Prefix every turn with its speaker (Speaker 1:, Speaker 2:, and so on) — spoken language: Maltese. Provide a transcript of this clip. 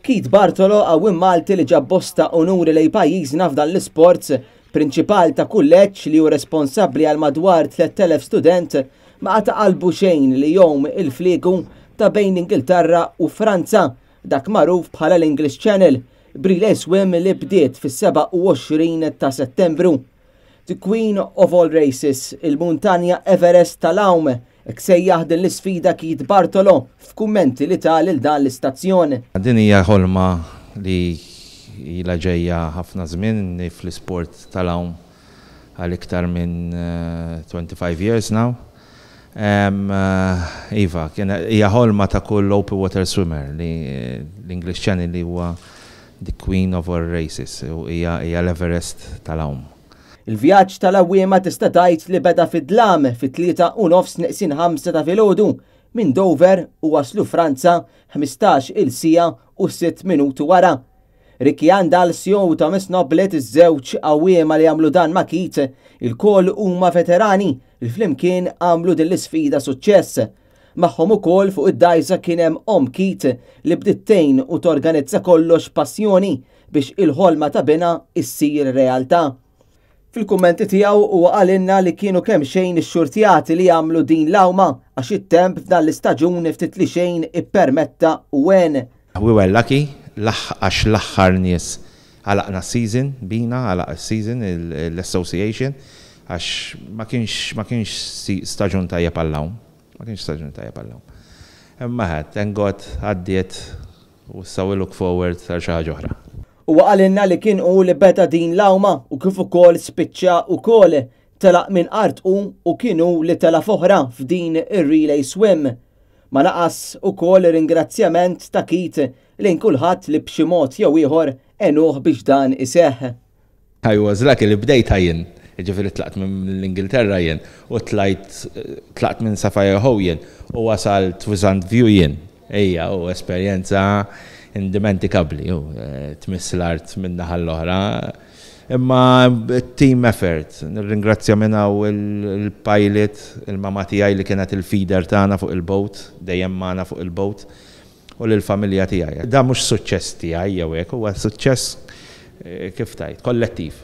Speaker 1: Keith Bartolo, għawwiem Malti li ġab bosta unuri lejn pajjiżna f'dan l-isports, prinċipal ta' kulleġġ li hu responsabbli għal madwar 3,000 student, ma qata' qalbu xejn li jgħum il-fliegu ta' bejn l-Ingilterra u Franza, dak magħruf bħala l-English Channel, b'relay swim li bdiet fis-27 ta' Settembru. The Queen of All Races, il-muntanja Everest tal-għawm, hekk sejjaħ din l-isfida Keith Bartolo f'kummenti li ta lil dan l-istazzjon.
Speaker 2: Din hija ħolma li ilha ġejja ħafna żmien, inni fl-isport tal-għawm għal iktar minn 25 years now. Iva, hija ħolma ta' kull open water swimmer li l-English Channel li huwa the queen of all races, hija l-Everest tal-għawm.
Speaker 1: Il-vjaġġ tal-għawwiema tista' tgħid li beda fid-dlam fit-3:25 ta' filgħodu minn Dover u waslu Franza 15-il siegħa u 6 minuti wara. Ricky Andalsio u Thomas Noblet, iż-żewġ għawwiema li għamlu dan ma' Keith, ilkoll huma veterani li flimkien għamlu din l-isfida suċċess. Magħhom ukoll fuq id-dgħajsa kien hemm omm Keith li bdiet tgħin u torganizza kollox b'passjoni biex il-ħolma ta' binha issir realtà. Fil-kummenti tiegħu huwa qalilna li kienu kemm xejn ixxurtjati li għamlu din l-għawma għax it-temp f'dan l-istaġun ftit li xejn ippermetta u għen.
Speaker 2: We were lucky għax l-aħħar nies għalaqna s-season, bina għalaq is-season l-association għax ma kienx staġun tajjeb għall-għawm. Ma kienx staġun tajjeb għall-għawm. Imma thank God għaddiet u issa we look forward għal xi ħaġa oħra.
Speaker 1: Huwa qalilna li kien hu li beda din l-għawma u kif ukoll spiċċa ukoll telaq minn art u kien hu li tela' f'oħra f'din ir-relay swim. Ma naqas ukoll ringrazzjament ta' Keith lejn kulħadd li b'xi mod jew ieħor għenuh biex dan iseħħ.
Speaker 2: I was lucky li bdejt jien, ġifieri tlaqt minn l-Ingilterra jien u tlajt tlaqt minn Sapphire Hoe jien u wasalt Wizard View jien. Ejja, u esperjenza indimentikabli, u tmiss l-art minn naħa l-oħra. Imma team effort, nirringrazzja minna u il-pilot, il-mama tiegħi li kienet il-feeder tagħna fuq il-boat, dejjem magħna fuq il-boat, u l-familja tiegħi. Da mhux suċċess tiegħi jew hekk, huwa suċċess kif tgħid, kollettiv.